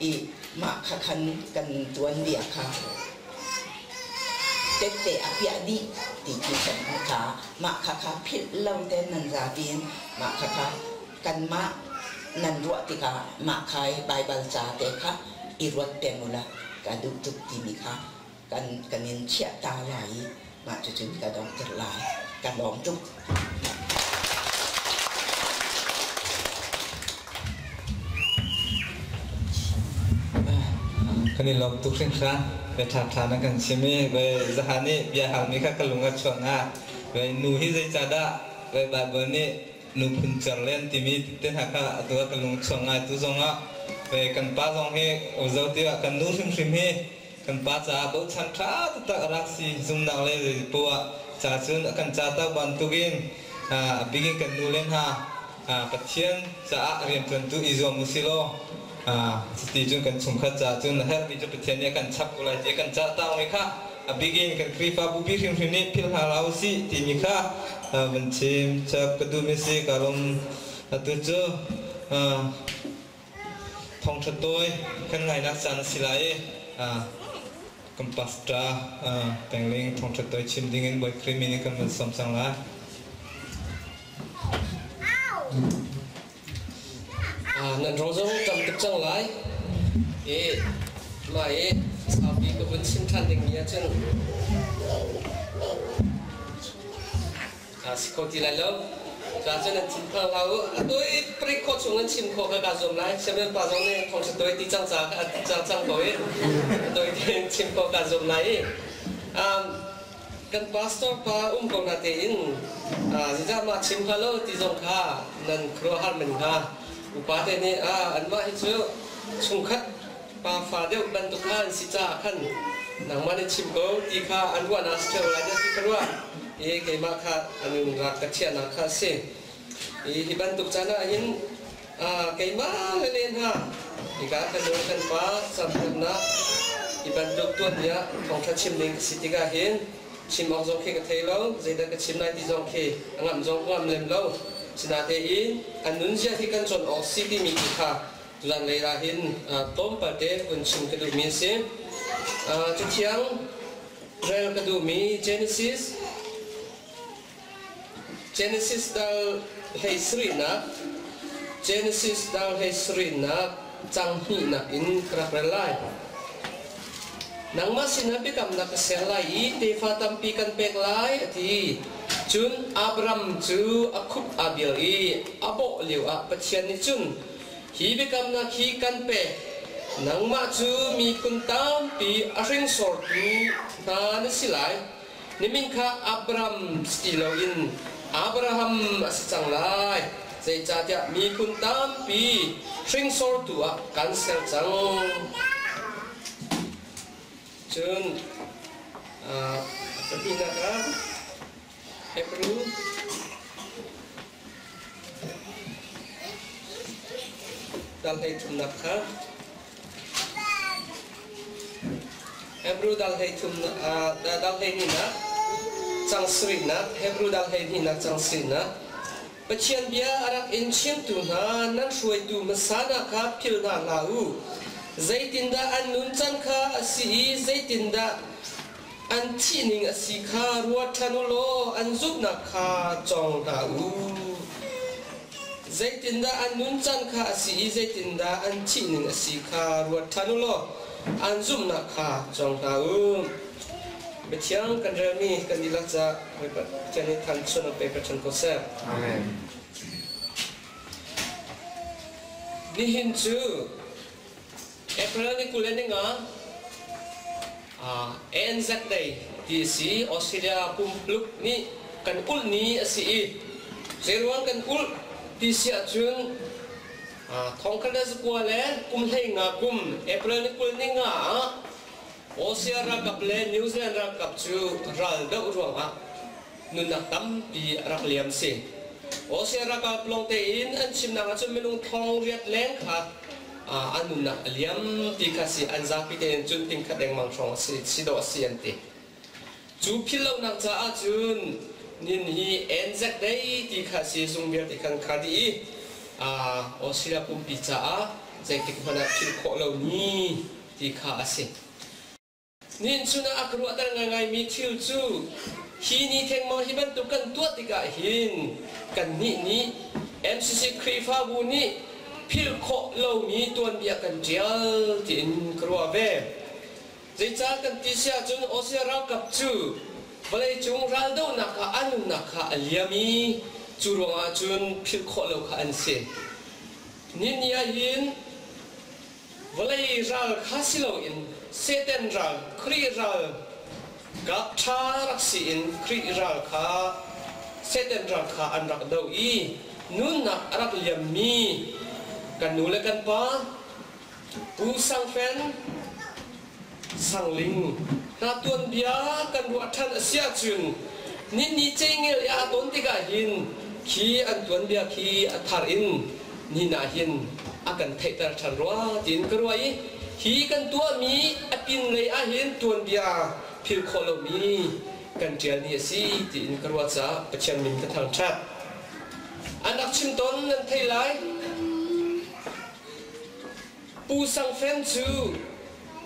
I mah kha khan kan tuanbia kha tette a piah dih ti khi kan hmuh caah mah khakha philh lo tein nan zapi in mah khakha kanmah nan ruah tikah mah kha i Baibal ca te kha i ruat peng u law ka duh tuk timi kha kan kan in chiah ta lai i mah cucun ka donghter lai. Ka lawm tuk. Kan i lawm tuk hringhran. Ve ṭhaṭha na kan chim i ve zahan i bia halmi kha ka lung a chuak nga. Ve nu hi zeicahdah ve Baibal nih nu phuncer len timi te hna kha atu ah ka lung chuak ngai. Tu zongah ve kan pa zong hi zo tiah kan nu hrimhrim hi kan pa caah bochan ṭha taktak a rak si. Zumnak le zeipoah ca cun a kan ca tak bantukin a bik in kan nu le hna Pathian caah rianṭuantu i zuam u silaw cuti cun kan chungkhat caah cun a herhmi cu Pathian nih a kan chap ko lai ti a kan cah taungmi kha a bik in kan Khrihfabu bi hrimhrim nih philh hna hlah u sih timi kha van chim chap ka duhmi si ka lung atu cu thawngṭha tawi kan ngainak caan a si lai i kan pastor Pengling thawngṭha tawi chim dingin Bawi Khrih min in kan van sawm cang lai. Nan ro zong tam tuk cang lai. I mah i saupi ka vun chim ṭhan dingmi ahcun si kho ti lai lo. Cuahcun nan thinphang hlah u. A tawi prik khawh chung nan chim khawh kha kaa zuam lai. Sianginn pa zong nih thawngṭha tawi ti cang caah a ti cang cang ko i a tawi tein chim khawh kaa zuam lai i kan pastor pa um ko na tein zeicah mah chim hnga lo ti zong kha nan khuaruahhar men hnga. Upa te nih anmah hi cu chungkhat pa fa deuh bantuk kha an si caah khan nangmah nih chim ko ti kha an ruahnak si ṭheo lai dah ti ka ruah i keimah kha an rak ka thiahnak kha a si. I hi bantuk caan ah hin keimah le len hna hika kan nu kan pa campiaknak hi bantuk tuanbia thawngṭha chim ding ka si tikah hin chim awk zong khi ka thei lo, zeidah ka chim lai ti zong khi a ngamh zong ka ngamh lem lo. Sinatein an nunzia hi kan cawn awk si timi tu kha tuzan lei ah hin tlawmpal te vun chim ka duhmi a si. Cathiang rel ka duhmi Genesis Genesis dal 17nak Genesis dal 17nak cang hnihnak in ka rak rel lai. Nangmah sinah biakamnak ka ser lai i tefa tampi kan pek lai, a ti. Cun Abram cu a khup aa bil i a bawh lioah Pathian nih cun, Hi biakamnak hi kan pek, nangmah cu miphun tampi a hringsortu hna na si lai. Nimin kha Abram si ti loin Abraham a si cang lai, zeicahtiah miphun tampi hringsortu ah kan ser cang. Cun pahnihnak ah Hebrew dal 13nak kha Hebrew dal 13 dal 12nak cang sarihnak Hebrew dal 12nak cang sarihnak Pathian bia a rak in chimtu hna nan hruaitu hmasa hna kha philh hna hlah u. Zeitindah an nuncan kha a si i zeitindah an thihning a si kha ruat ṭhan u law an zumhnak kha cawng hna u. Zeitindah an nuncan kha a si i zeitindah an thihning a si kha ruat ṭhan u law an zumhnak kha cawng hna u. Biathiang kan relmi kan dihlak caah Pathian nih thanchun a pe pathan ko seh. Amen. Nihin cu April ni 25 Anzac Day ti a si. Australia pumpluk nih kan ulh ni a si i zeiruang kan ulh ti si ahcun thongkhat le zakua le kum 15 kum April ni 25 ah Australia ralkap le New Zealand ralkap cu ral doh ruangah nunnak tampi a rak liam si. Australia ralkap lawng tein an chimnak ahcun minung thong riat leng kha an nunnak a liam ti kha si an zapi tein cun tingkhat lengmang hrawng a si si dawh a si an ti. Cu philhlonak caah cun nin hi Anzac Day ti kha si zung vialte khan kha dih i Australia pumpi caah Zeitik hmanh ah philh khawh lomi ti kha a si. Nihin chun ah a ka ruahter ngaingaimi thil cu hi ni thengmang hi bantuk kan tuah tikah hin kannih nih MCC Khrihfabu nih philh khawh lomi tuanbia kan ṭial tiin ka ruah ve. Zeicah kan ti si ahcun Austria ralkap cu vawleicung raldohnak ah a nunnak kha a liam i cu ruangah cun philh khawh lo kha an si. Nihin ni ah hin Vawlei ral kha si loin Satan ral, Khrih ral kap ṭha rak si in Khrih ral kha Satan ral kha an rak doh i nunnak a rak liammi kan nu le kan pa Pu Sang Fen, Sang Ling hna tuanbia kan ruah ṭhan a si ahcun nini cengel i aa ton tikah hin khi an tuanbia khi a thar in ni ah hin a kan theihter ṭhan rua tiin ka ruah i hi kan tuahmi a pinlei ah hin tuanbia philh khawh lomi kan ṭialmi a si tiin ka ruah caah Pathian min ka thangṭhat. An rak chim tawn nan thei lai. Pu Sang Fen cu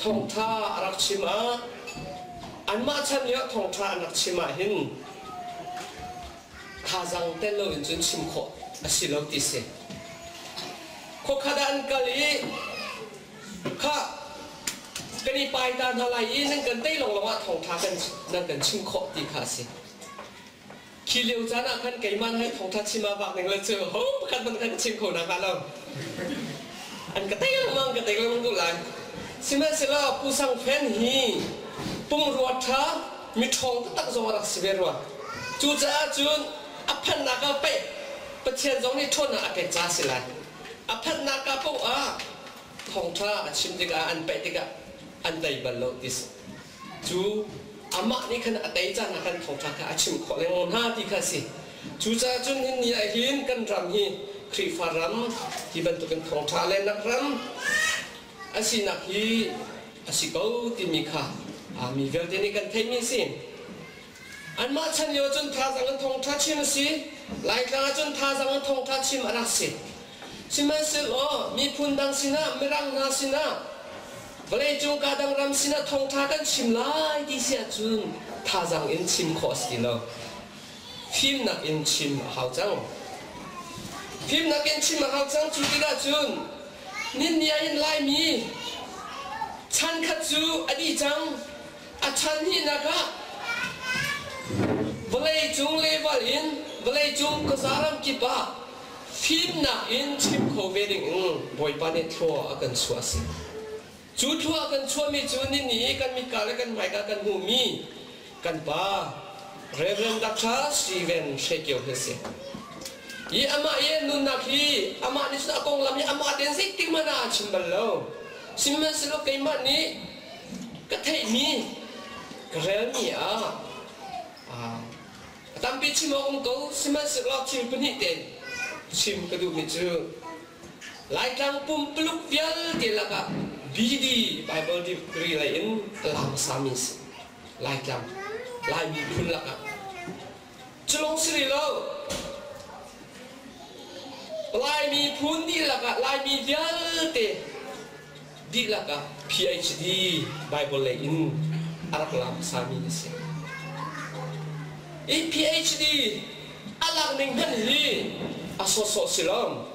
thawngṭha a rak chim ah anmah chan lio thawngṭha an rak chim ah hin Thazaang tel loin cun chim khawh a si lo ti si. Khuakhat ah an kal i khah kan i pai ta hna lai i nan kan tei lawnglawng ah thawngṭha kan nan kan chim khawh ti kha a si. Khi lio caan ah khan keimah he thawngṭha chim ah vak ning le cu ho pakhat hmanh khan ka chim kho hna hnga lo. An ka tei lengmang ka tei lengmang ko lai. Sihmanhsehlaw Pu Sang Fen hi pumrua ṭha miṭhawng taktak zong a rak si ve rua. Cucaah cun a phanhnak ah paih Pathian zong nih ṭhawnnak a pek caah a si lai. A phanhnak ah paoh ah thawngṭha a chim tikah an paih tikah an tei bal lo ti si. Cu amah nih khan a tei caan ah khan thawngṭha kha a chim khawh lengmang hna ti kha a si. Cucaah cun hin ni ah hin kan ram hi Khrihfa ram hi bantukin thawngṭha lennak ram a sinak hi a si ko timi kha mi vialte nih kan theihmi a si. Anmah chan lio cun thazaang in thawngṭha chim a si. Laitlang ah cun thazaang in thawngṭha chim a rak si. Sihmanhsehlaw miphun dang sinah, Mirang hna sinah, vawleicung ka dang ram sinah thawngṭha kan chim lai ti si ahcun thazaang in chim khawh a si ti lo. Fimnak in chim a hau cang. Fimnak in chim a hau cang. Cu tikah cun Ninni ah hin Laimi chan khat cu a dih cang. A chan hnihnak ah vawleicung level in vawleicung khuaza ram kip ah fimnak in chim kho ve ding in Bawipa nih thlua a kan chuah a si. Cu thlua a kan chuahmi cu nini i kan mitka le kan hmaika kan hmuhmi kan pa Reverend Dr. Stephen Hre Kio hi a si. Hi amah i nunnak hi amah nih cun a konglam hi amah tein zeitik hmanh ah a chim bal lo. Sihmanhsehlaw keimah nih ka theihmi ka relmi ah a tampi chim awk um ko sihmanhsehlaw thil pahnih te chim ka duhmi cu Laitlang pumpuluk vialte lakah BD Bible degree lei in a la hmasami a si. Laitlang Lai miphun lakah Culong si rih lo. Lai miphun dihlak ah Laimi vialte dihlak ah PhD Bible lei in a rak la hmasami a si. I PhD a lak ning hmanh hi a sawhsawh si lo.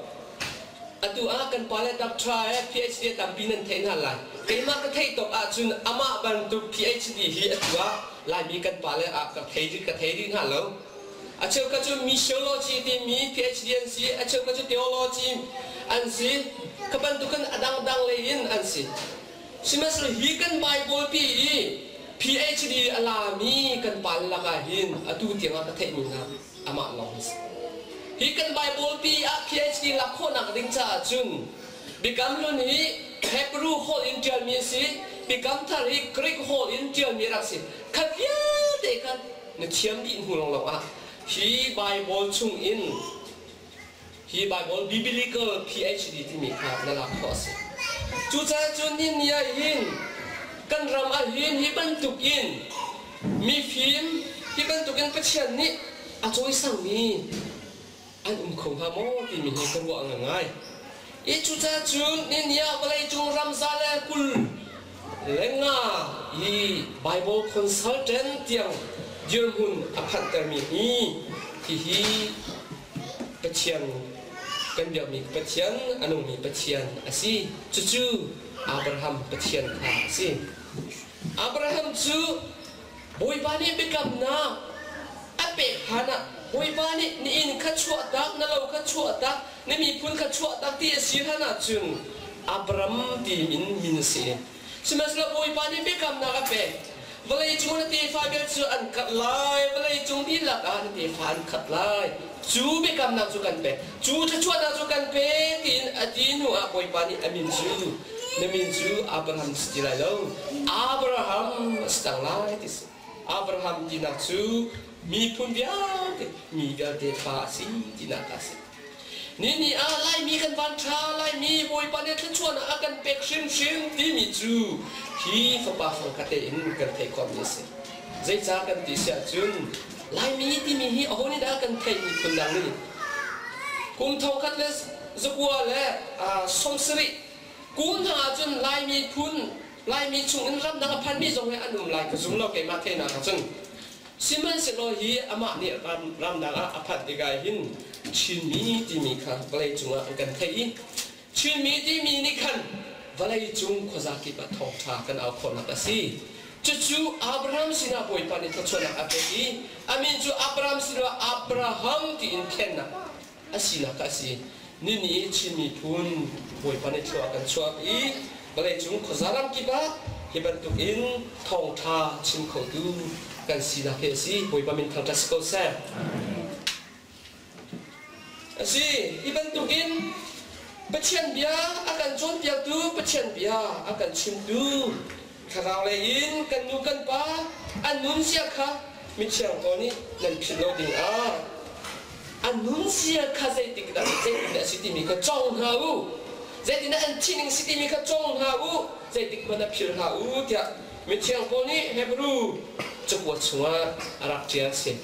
Atu ah kan pale doctor he PhD a tampi nan theih hna lai. Keimah ka theih tawk ahcun amah bantuk PhD hi atu ah Laimi kan pale ah ka thei ka thei rih hna lo. A cheukhat cu missiology timi PhD an si, a cheukhat cu theology an si. Kha bantukin a dangdang lei in an si. Sihmanhsehlaw hi kan Bible pi i PhD a lami kan pale lakah hin atu tiangah ka theihmi hna amah lawng a si. Hi kan Bible pi ah PhD lak khawhnak ding caah cun Biakam Hlun hi Hebrew holh in ṭialmi a si, Biakam Thar hi Greek holh in ṭialmi a rak si. Kha vialte kha na thiam dih hnu lawnglawng ah hi Bible chung in hi Bible Biblical PhD timi kha na lak khawh a si. Cucaah cun nihin ni ah hin kan ram ah hin hi bantuk in mifim hi bantukin Pathian nih a cawisangmi an um kho hnga maw timi hi ka ruah ngai. I cucaah cun nihin ah vawleicung ramza le 25 i Bible consultant tiang dirhmun a phanhtermi hi hihi Pathian kan biakmi Pathian a nungmi Pathian a si. Cucu Abraham Pathian kha a si. Abraham cu Bawipa nih biakamnak a pek hlanah Bawipa nih na inn kha chuahtak, na lo kha chuahtak, na miphun kha chuahtak ti a si hlan ahcun Abram ti in min a si. Sihmanhsehlaw Bawipa nih biakamnak a pek. Vawleicung na tefa bel cu an karh lai, vawleicung dihlak ah na tefa an khat lai. Cu biakamnak cu kan pek, cu thluachuahnak cu kan pek tiin a ti hnu ah Bawipa nih a min cu na min cu Abraham si ti lai lo, Abraham a si cang lai ti si. Abraham tinak cu miphun vialte, mi vialte fa a si tinak a si. Nini ah Laimi kan van ṭha, Laimi Bawipa nih thluachuahnak a kan pek hrimhrim timi cu hi fapa fangkhat tein kan theih khawhmi a si. Zeicah kan ti si ahcun Laimi timi hi aho nih dah kan theih miphun dang nih? Kum 1770 kum hna ahcun Laimi phun, Laimi chungin ramdang a phanmi zong hi an um lai ka zum lo keimah theihnak ahcun. Sihmanhsehlaw hi amah nih ramdang ah a phanh tikah hin Chinmi timi kha vawleicung ah an kan theih i Chinmi timi nih khan vawleicung khuazakip ah thawngṭha kan au khawhnak a si. Cucu Abraham sinah Bawipa nih thluachuahnak a pek i a min cu Abraham sinah Abraham tiin thlennak a sinak kha a si. Nini Chin miphun Bawipa nih thlua kan chuak i vawleicung khuaza ramkip ah hi bantukin thawngṭha chim khotu kan sinak hi a si. Bawipa min thangṭhat si ko seh. A si, hi bantukin Pathian bia a kan cawnpiaktu, Pathian bia a kan chimtu, thlarau lei in kan nu kan pa an nunzia kha mithiang pawl nih nan philh lo ding ah an nunzia kha zeitik dah zeitindah a si timi kha cawng hna u. Zeitindah an thihning si timi kha cawng hna u. Zeitik hmanh ah philh hlah u tiah mithiang Paul nih Hebru cakuat chungah a rak ṭial si.